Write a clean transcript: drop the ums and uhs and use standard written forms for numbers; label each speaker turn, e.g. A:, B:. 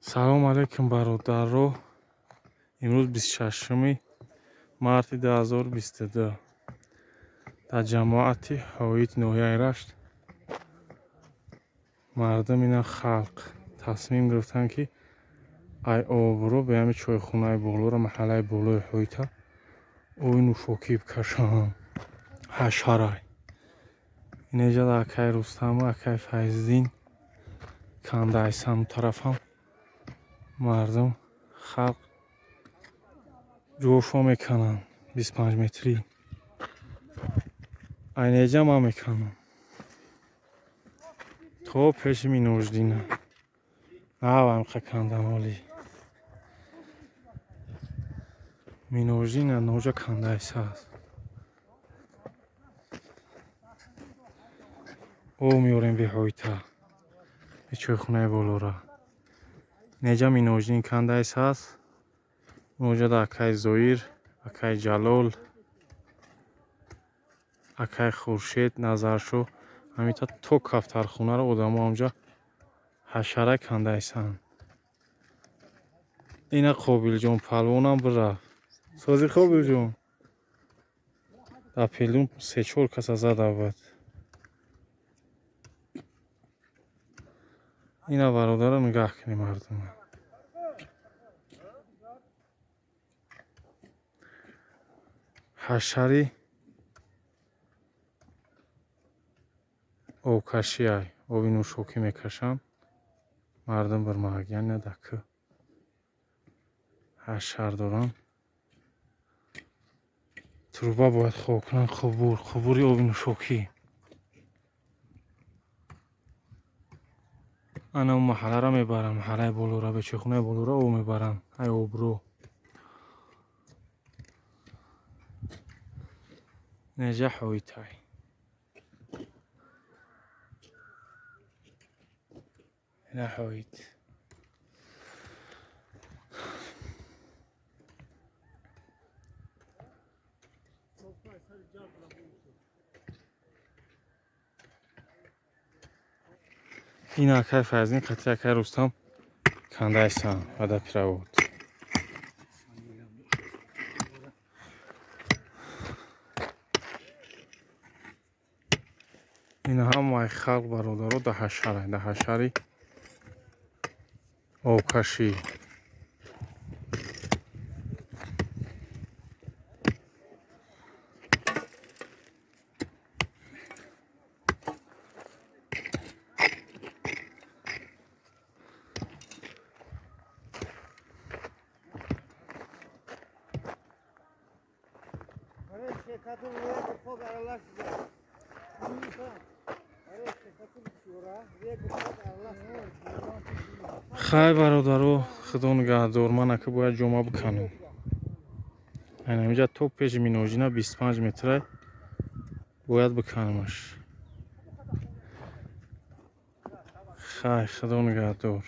A: Салом алейкум, бародаро. Имрӯз 26 марти 2022 дар ҷамоати Ҳоит, ноҳияи Рашт, мардум, ина халқ тасмим гирифтанд, ки ай обрӯ ба ҳами чойхонаи болоро, маҳаллаи болои Ҳоита оби нӯшокӣ бикашанд. Ҳашарай инеҷа акай Рустаму акай Файзиддин кандайсан. Тарафам мардум, халқ ҷошо мекананд, 25 метрӣ. Айнеҷа ман меканам то пеши Минождина. Навамқа кандам, оли Минождина ноҷа кандайса аст. Об меорем беҳоита, бе чойхонаи болора. Неҷа Минождин кандайса аст. Оҷада акай Зоир, акай Ҷалол, акай Хуршед, Назаршо, ҳамита то кафтархонаро одамо ҳамҷа ҳашара кандайсанд. Ина Қобилҷон палвонам бирафт. Сози, Қобилҷон, дар пелун се-чор каса зада буд. Ина, бародаро, нигаҳ кунед, мардума. Ҳашари обкашиай, оби нӯшокӣ мекашанд мардум. Бирмагиян дар кӯ ҳашар доранд. Труба бояд хоб кунанд, қубур, қубури оби нӯшокӣ. Ана маҳалларо мебаранд, маҳаллаи болора, бечойхонаи болора об мебаранд ай обрӯ. Неҷа Ҳоитай. Ина Ҳоит. Ин акай Файзин қатри акай Рустам кандайсан водопровод. Ин ҳамаи халқ, бародаро, да ҳашара, да ҳашари обкашӣ. Хай, бародаро, худо нигаҳдор. Ман ака бояд ҷома биканам. Айнамиҷа то пеши Миножина 25 метрай бояд биканамаш. Хай, худо нигаҳдор.